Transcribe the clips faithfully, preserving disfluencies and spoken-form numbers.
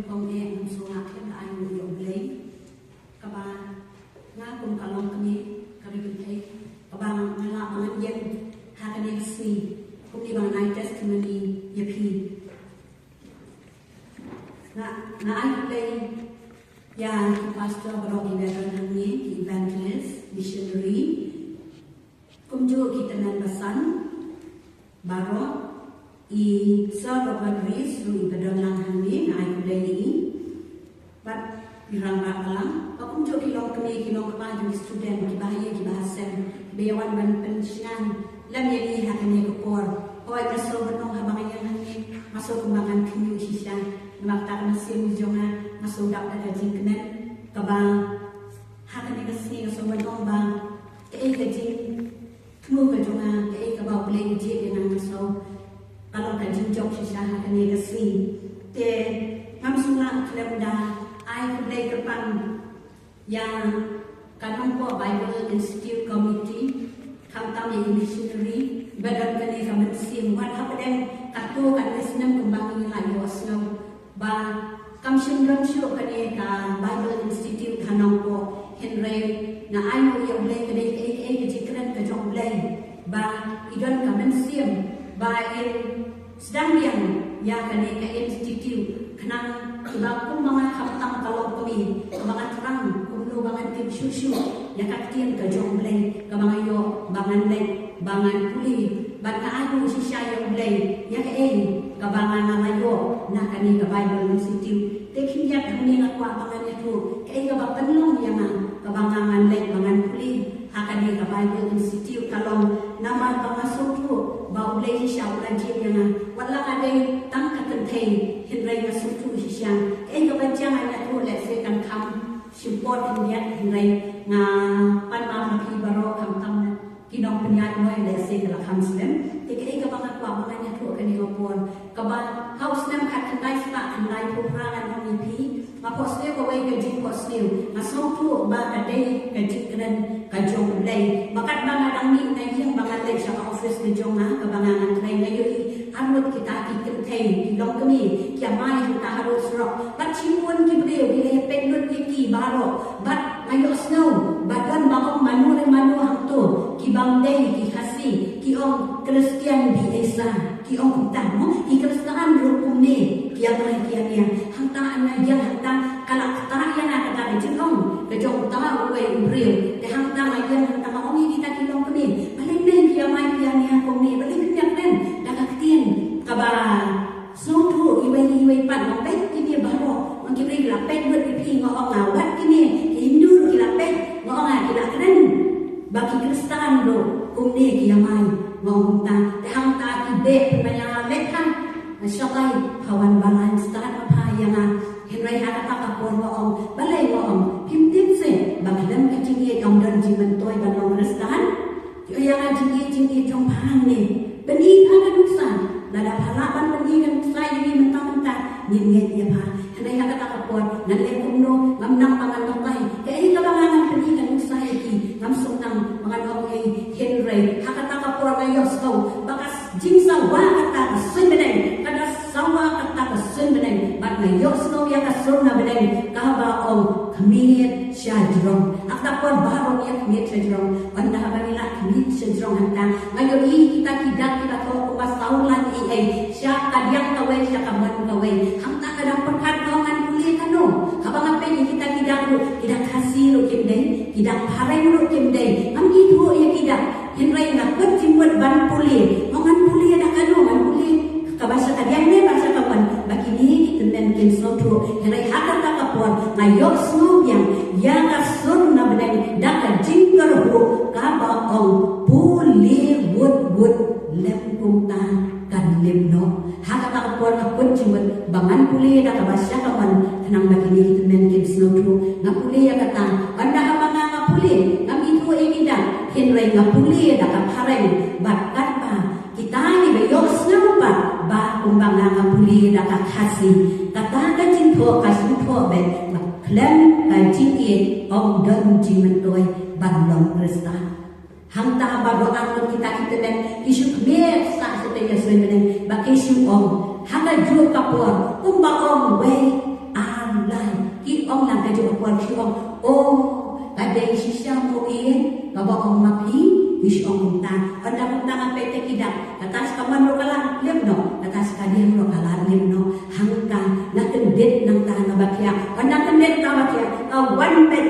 Kong e, ngam sngewlah khlem da ai nguh ïa U Blei. Kaba nga kum ka longkmie ka ri kynthei, kaba nga lah ban ïeng ha kane ka sngi, kumne ban ai testimony ïa phi. Nga, nga ai khublei ïa ki pastor baroh kiba don hangne, ki evangelist, missionary, kumjuh ki tymmen basan baroh, i Sir Robert Rees ruh iba don lang hangne, nga ai khublei ïa i. Bad i rangbah balang, bad kumjuh ki longkmie ki longkpa jong ki student, kiba ha ïing kiba ha sem, kiba ïa wan ban pynshngaiñ lem ïa ngi ha kane ka por. Hooid, nga sngewbha ban ong haba nga ïeng hangne, nga sngew kumba ngan khynñiuh shisha. Namar kata ka mynsiem jong nga, nga sngew dap da ka jingkmen kaba ha kane ka sngi nga sngew ban ong ba kaei ka jingthmu ka jong nga, kaei kaba U Blei u jied ïa nga, nga sngew ka long ka jingjop shisha ha kane ka sngi. Te ngam sngewlah khlem da ai khublei kyrpang ïa ka Nongpoh Bible Institute Committee, khamtam ïa i missionary ba don kane ka mynsiem, wat hapdeng kato katne snem kumba ngi la ïohsngew ba kam shym don shuh kane ka Bible Institute ha Nongpoh, hynrei nga ai nguh ïa U Blei ka dei kaei kaei ka jingkren ka jong U Blei ba i don ka mynsiem ba in sdang biang ïa kane ka institute, khnang ba kum ma nga khamtam ka longkmie, kaba nga thrang kumno ba ngan tim shuh shuh ïa ka ktien ka jong U Blei, kaba nga ïoh ba ngan leit ba ngan pule. Bad nga ai nguh shisha ïa U Blei ïa kaei kaba nga, nga la ïoh na kane ka Bible Institute. Te khyndiat hangne nga kwah ba ngan ïathuh kaei kaba pynlong ïa nga kaba nga ngan leit ba ngan pule ha kane ka Bible Institute ka long namar ba nga sngewthuh ba U Blei shisha u la jied ïa nga. Wat la ka dei tang ka kynthei, hynrei nga sngewthuh shisha. Kaei kaba jia ngan ïathuh lehse kan kham shim por khyndiat, hynrei nga pan map ha phi baroh, khamtam ki nongpynïaid moi lehse ka la kham slem. Te kaei kaba nga kwah ba ngan ïathuh kane ka por, kaba ha u snem khatkhyndai spah khyndaiphew phra ngan ong ïa phi, nga phohsniew kawei ka jingphohsniew. Nga sngewthuh ba ka dei ka jingkren ka jong U Blei. Ba katba nga dang mih na ïing ba ngan leit sha ka office ka jong nga, kaba nga ngan trei, nga ïohi arngut kita ki kynthei, ki longkmie, ki amai hangta harud surok. Bad shibun ki briew ki la ïa peit lut ïa ki baroh. Bad nga ïohsngew ba don ba ong mano re mano hangto, ki bym dei ki Khasi, ki ong Khristan bha ei sa, ki ong kumta mo, ki Khristan ruh kumne ki amai ki ania. Hangta nga ïeng hangta ka la ktah ïa nga kata ka jingong ka jong uta uwei u briew. Te hangta nga ïeng hangta nga ong ïa kita ki longkmie, balei ne ki amai ki ania kumne, balei kim ïakren da ka ktien kaba sngewthuh iwei iwei pat. Nga peit kine baroh, nga ki briew ki la peit lut ïa phi, nga ong nga wat kine ki Hindu ruh ki la peit, nga ong nga ki la kren ba ki Khristan ruh kumne ki amai, nga ong kumta. Te hangta ki beh pynban ïa nga, leit ha, nga shatai, pha wan ba la stad ma pha ïa nga. Hynrei ha kata ka por nga ong, balei, nga ong, phim tip seh ba khlem ka jingïeit ym don jingmyntoi ban long Khristan. Ïa nga jingïeit, jingïeit jong pha hangne. Pyni pha ka nuksa. Lada pha lah ban pyni ka nuksa ïa ngi mynta mynta, ngin ngeit ïa pha. Hynrei ha kata ka por ngan leh kumno, ngam nang ba ngan batai. Kaei kaba nga ngan pyni ka nuksa ïa ki, ngam sngewthuh ba ngan ong ei. Hynrei ha kata ka por nga ïohsngew ba ka jingsawa kata ka suiñ bneng, ka da sawa kata ka suiñ bneng. Bad nga ïohsngew ïa ka sur na bneng kaba ong, khmih sha jrong. Ha kata ka por baroh ngi ïa khmih sha jrong. Ynda haba ngi la khmih sha jrong hangta, nga ïohi kita ki dak kiba thoh kumba saw lane ei ei, sha kadiang kawei sha kamon kawei. Hangta ka dang pyrkhat, nga ong ngan pule kano. Haba nga peit ïa kita ki dak ruh, ki dak Khasi ruh kim dei, ki dak phareng ruh kim dei. Ngam ithuh ïa ki dak. Hynrei nga kut jingmut ban pule. Nga ong ngan pule da kano, ngan pule kaba sha kadiang ne ba sha kamon, ba kine ki tymmen kin sngewthuh. Hynrei ha kata ka por nga ïohsngew biang ïa ka sur na bneng da ka jingkyrhuh kaba ong, pule wut wut, lym kumta kan lip noh. Ha kata ka por nga kut jingmut ba ngan pule da kaba sha kamon, khnang ba kine ki tymmen kin sngewthuh. Nga pule ïa kata, ynda haba nga, nga pule, ngam ithuh ïa ki dak, hynrei nga pule da ka phareng. Bad katba kita kiba ïohsngew pat ba kumba nga, nga pule da ka Khasi, kata ka jingthoh ka shu thoh beit, ba khlem ka jingïeit ym don jingmyntoi ban long Khristan. Hangta baroh arngut kita ki tymmen ki shu khmih sah shatei ïa suiñ bneng, ba ki shu ong ha kajuh ka por, kumba ong wei Lai, ki ong lang ka jong ka por, ki ong, oh, ka dei shisha mo ïa kaba ong ma phi, ki ong kumta. Hynda kumta nga peit te ki dak, kata sa ka mon ruh ka la lip noh, kata sa ka diang ruh ka la lip noh. Hangta nga kyndit nangta na ba thiah. Hynda kyndit na ba thiah, ka wan peit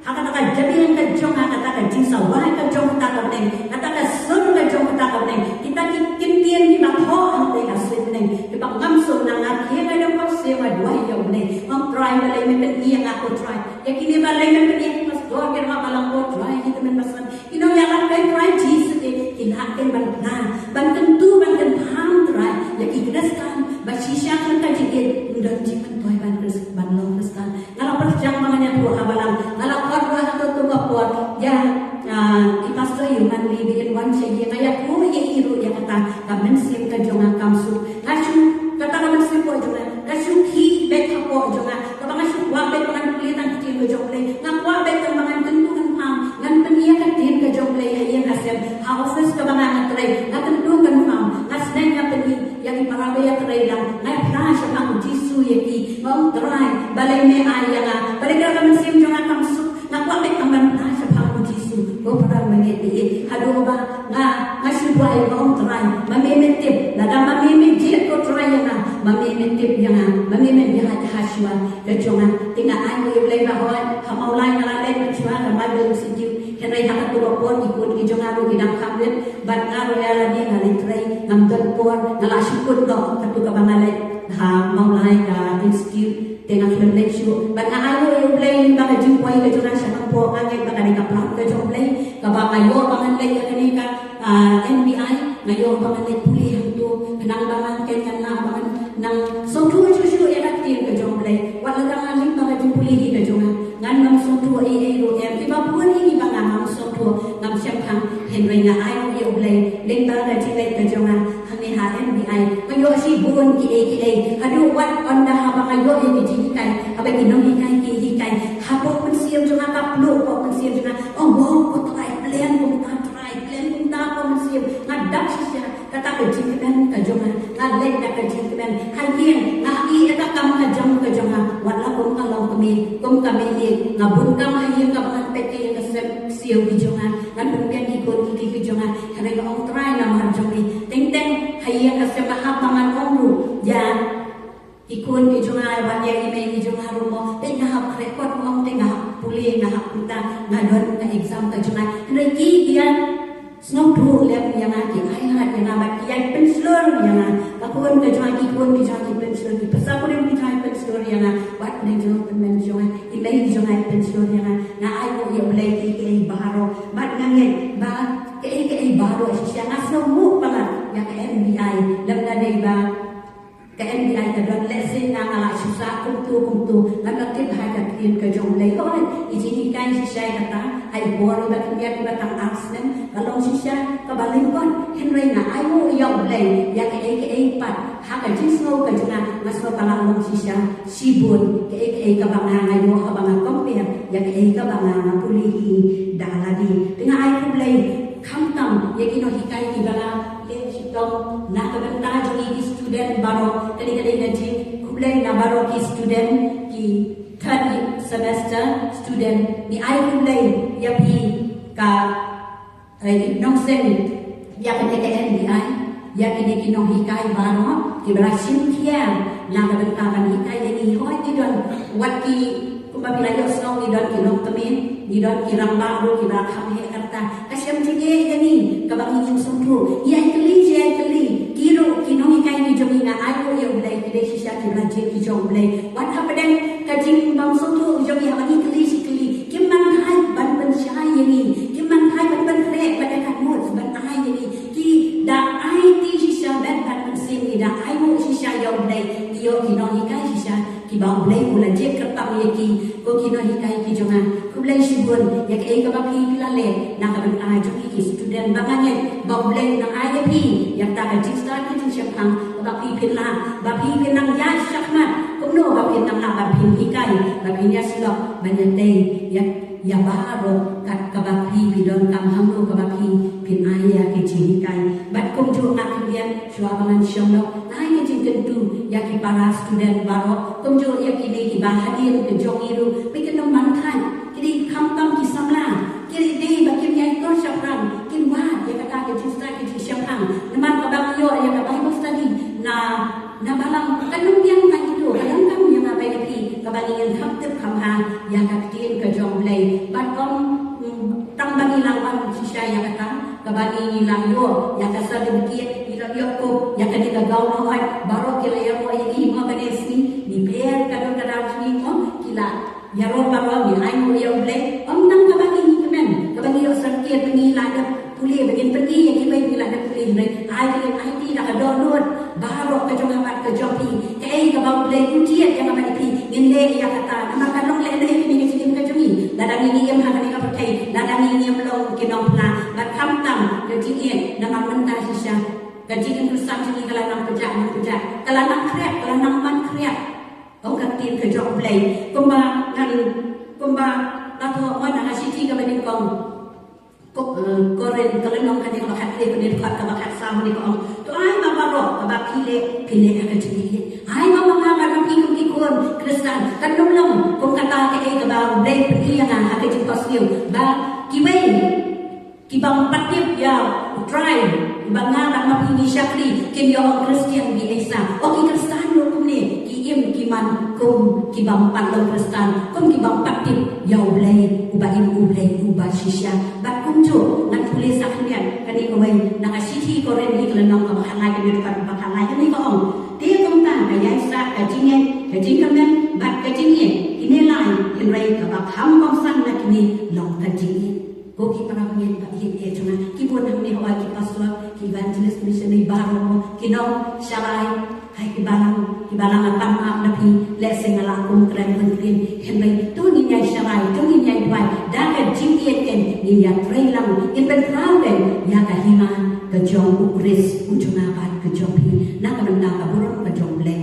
ha kata ka jabieng ka jong nga, kata ka jingsawai ka jong kata ka bneng, kata ka sur ka jong kata ka bneng. Kita ki ktien kiba thoh hangta ka sur bneng, kiba ngam sngewsih na nga, ki nga dang ba sngewsih ba duwai ïa u bneng. Ong Trai, balei me pyni ïa nga ko Trai? Ïa kine balei me pyni ïa ki pastor, ki rangbah balang ko Trai, ki tymmen basan. Ki nongïalam ko Trai Jisu, ki lah ken ban phla, ban kyntu, ban kynpham Trai ïa ki Khristan ba shisha khlem ka jingïeit ym don jingmyntoi ban Khris-, ban long Khristan. Nga la pyrshang ba ngan ïathuh ha balang, nga la khot ruh ha kato ka por ïa, ah, i pastor Young Manley ba in wan sha ïing, nga ïathuh ïa i ruh ïa kata ka mynsiem ka jong nga kam suk. Nga shu, kata ka mynsiem ka jong nga ka shu khih beit hapoh jong nga, kaba nga shu kwah beit ba ngan pule tang ka ktien ka jong U Blei. Nga kwah beit tang ba ngan kyntu kynpham, ngan pyni ïa ka ktien ka jong U Blei ha ïing ha sem, ha office kaba nga nga trei, nga kyntu kynpham, nga sneng, nga pyni ïa ki para ba ïatrei lang, nga phla shaphang U Jisu ïa ki. Nga ong Trai, balei me ai ïa nga, balei ka mynsiem jong nga kam suk, nga kwah beit tang ban phla shaphang U Jisu. Ko para bangeit, haduh ba nga, nga shu duwai, nga ong Trai, ma me me tip, lada ma me me jied ko Trai ïa nga, ma me me tip ïa nga, ma me me ïaid ha shuwa ka jong nga. Te nga ai nguh ïa U Blei ba hooid ha Mawlai nga la leit mynshuwa ka Bible Institute. Hynrei ha kato ka por ki khun ki jong nga ruh ki dang kham rit, bad nga ruh ïa lade nga leit trei, ngam don por, nga la shu kut noh kato kaba nga leit ha Mawlai ka institute, te nga khlem leit shuh. Bad nga ai nguh ïa U Blei lyngba ka jingpoi ka jong nga sha Nongpoh, nga ngeit ba ka dei ka plan ka jong U Blei kaba nga ïoh ba ngan leit ïa kane ka, ah, N B I, nga ïoh ba ngan leit pule hangto, khnang ba ngan, khnang ba ngan nang sngewthuh shuh shuh ïa ka ktien ka jong U Blei. Wat lada nga lyngba ka jingpule hi ka jong nga, ngan ym sngewthuh ei ei ruh em. Kiba bun hi kiba nga ngam sngewthuh, ngam shemphang, hynrei nga ai nguh ïa U Blei lyngba ka jingleit ka jong nga hangne ha N B I. Nga ïoh shibun kiei kiei. Haduh wat hynda haba nga ïoh ïa ki jinghikai, haba ki nonghikai ki hikai, hapoh mynsiem jong nga ka pluh, hapoh mynsiem jong nga, oh, wow, ko Trai, plan kumta Trai, plan kumta, hapoh mynsiem nga dap shisha. Kata ka jingkmen ka jong nga, nga leit da ka jingkmen. Ha ïing nga ïoh ïa ka kam ka jong ka jong nga. Wat la kum ka longkmie, kum ka mei ïing, nga bun kam ha ïing kaba ngan peit ïa ka sem siew ki jong nga, ngan pynbiang ki khun ki kti ki jong nga. Hynrei nga ong Trai, namar jong me. Teng teng ha ïing ka sem nga hap ba ngan ong ruh ïa ki khun ki jong nga, wan ïa i mei ki jong nga ruh mo, te nga hap khreh kot mo, te nga hap pule, nga hap kumta, nga don ka exam ka jong nga. Hynrei ki ïa sngewthuh lem ïa nga, ki ai lad ïa nga, bad ki ïa pynshlur ïa nga. Ka khun ka jong nga, ki khun ki jong nga ki pynshlur, ki pyrsa kurim ki jong nga ki pynshlur ïa nga. Bad ka dei jong ka kmen jong nga, i mei ki jong nga ki pynshlur ïa nga. Nga ai nguh ïa U Blei kiei kiei baroh. Bad nga ngeit ba kiei kiei baroh shisha nga sngewnguh palat ïa ka N B I. Lymda dei ba ka N B I ka don, lehse nga nga la shu sah kumto kumto, ngam lah tip ha ka ktien ka jong U Blei. Hooid, i jinghikai shisha ïa kata, ha i por iba khyndiat iba tang ar snem, ka long shisha kaba lyngkot. Hynrei nga ai nguh ïa U Blei ïa kaei kaei pat, ha ka jingsngew ka jong nga, nga sngew ka la long shisha shibun kaei kaei kaba nga nga ïoh haba nga compare ïa kaei kaba nga nga pule hi da lade. Te nga ai khublei khamtam ïa ki nonghikai kiba la leh shitom na ka bynta jong ngi ki student baroh. Ka dei, ka dei ka jingkhublei na baroh ki student, ki third semester student. Ngi ai khublei ïa phi ka, eh, nongseng ïa kane ka N B I, ïa kine ki nonghikai baroh kiba la shim khia na ka bynta ban hikai ïa ngi. Hooid, ngi don wat ki, kumba phi la ïohsngew, ngi don ki longkmie, ngi don ki rangbah ruh kiba la kham heh ka rta. Ka shem jingeh ïa ngi kaba ngi jingsngewthuh. Ngi ai kylli, ngi ai kylli, ki ruh ki nonghikai ki jong ngi, nga ai nguh ïa U Blei, ki dei shisha kiba la jied ki jong U Blei. Wat hapdeng ka jingbymsngewthuh jong ngi, haba ngi kylli shi kylli, kim man thait ban pynshai ïa ngi, kim man thait ban pynkhreh bad ïa ka notes ban ai ïa ngi. Ki da aiti shisha met bad mynsiem, ngi da ai nguh shisha ïa U Blei. Ngi ïoh ki nonghikai shisha kiba U Blei u la jied kyrpang ïa ki. Ko ki nonghikai ki jong nga, khublei shibun ïa kaei kaba phi phi la leh na ka bynta jong ngi ki student. Ba nga ngeit ba U Blei u nang ai ïa phi ïa kata ka jingstad ka jingshemphang, ba phi phin lah, ba phi phin nang ïaid shakhmat, kumno ba phin nang lah ba phin hikai, ba phin ïasyllok ban ïatei ïa, ïa baroh kat kaba phi phi donkam, hangno kaba phi phin ai ïa ki jinghikai. Bad kumjuh nga khyndiat, shuwa ba ngan shong noh, nga ai ki jing kyntu ïa ki para student baroh, kumjuh ïa kine kiba hadien ka jong ngi ruh, ba kin ym man thait, ki dei khamtam ki samla, ki dei ba kim ïai tur shaphrang, kin wad ïa kata ka jingstad ka jingshemphang, namar kaba ngi ïoh ïa ka Bible study na, na balang, kan ym biang ka itu, ka donkam ïa nga bad ïa phi, kaba ngi ngin kham tip kham bha ïa ka ktien ka jong U Blei. Bad ym, mm, tang ba ngi la wan shisha ïa kata, kaba ngi la ïoh ïa ka certificate, ngi la ïoh kup ïa kane ka gown, baroh ki la ïaroh ïa ngi mo kane sngi, ngi pher ka dur ka dar jong ngi mo, ki la ïaroh baroh, ngi ainguh ïa U Blei. Ym tang kaba ngi kmen, kaba ngi ïoh certificate ba ngi la dep pule, ba ngin pyni ïa kiwei ba ngi la dep pule, hynrei ai, ai ti da ka dohnud baroh ka jong nga bad ka jong phi. Kaei kaba U Blei u jied ïa nga bad ïa phi, ngin leh ïa kata. Namar ka long lehnoh ïa kane ka jingim ka jong ngi. Lada ngi, ngi im ha kane ka pyrthei, lada ngi, ngi im long ki nongphla, bad khamtam ka jingïeit, namar mynta shisha ka jingim Khristan jong ngi ka la nang pynjah, nang pynjah, ka la nang khriat, ka la nang man khriat. Ong ka ktien ka jong U Blei, kumba ngan, kumba la thoh mo na ka shithi kaba nyngkong Ko-, eh, Korinth ka lynnong kane kaba khathynriew, kane dkhot kaba khatsaw, kane ka ong: To ai ma baroh kaba phi leh, phi leh ha ka jingïeit. Ai ma nga bad ma phi kum ki khun Khristan, kan ym long kum kata, kaei kaba U Blei u pyni ïa nga ha ka jingphohsniew, ba kiwei ki bym pat tip ïa U Trai uba nga bad ma phi ngi shakri kin ïa ong Khristan baieit. O, ki Khristan ruh kumne, ki im ki man kum ki bym pat long Khristan, kum ki bym pat tip ïa U Blei uba im, U Blei uba shisha. Bad kumjuh ngan pule sa khyndiat kane kawei na ka shithi Korinth, ka lynnong kaba khatlai, kane ka dkhot kaba khatlai, kane ka ong: Te kumta ka ïaisah, ka jingngeit, ka jingkmen bad ka jingïeit, kine lai, hynrei kaba kham kongsan na kine long ka jingïeit. Ko ki para bangeit ba ïeit jong nga, ki bun hangne, hooid, ki pastor, ki evangelist, missionary baroh, ki nongsharai, hai ki balang, ki balang, nga pan map na phi, lehse nga la kum kren ban kren, hynrei to ngin ïai sharai, to ngin ïai duwai da ka jingïeit, ngin ïatrei lang, ngin pynkhraw ïa ka hima ka jong U Khrist u jong nga bad ka jong phi na ka bynta ka burom ka jong U Blei.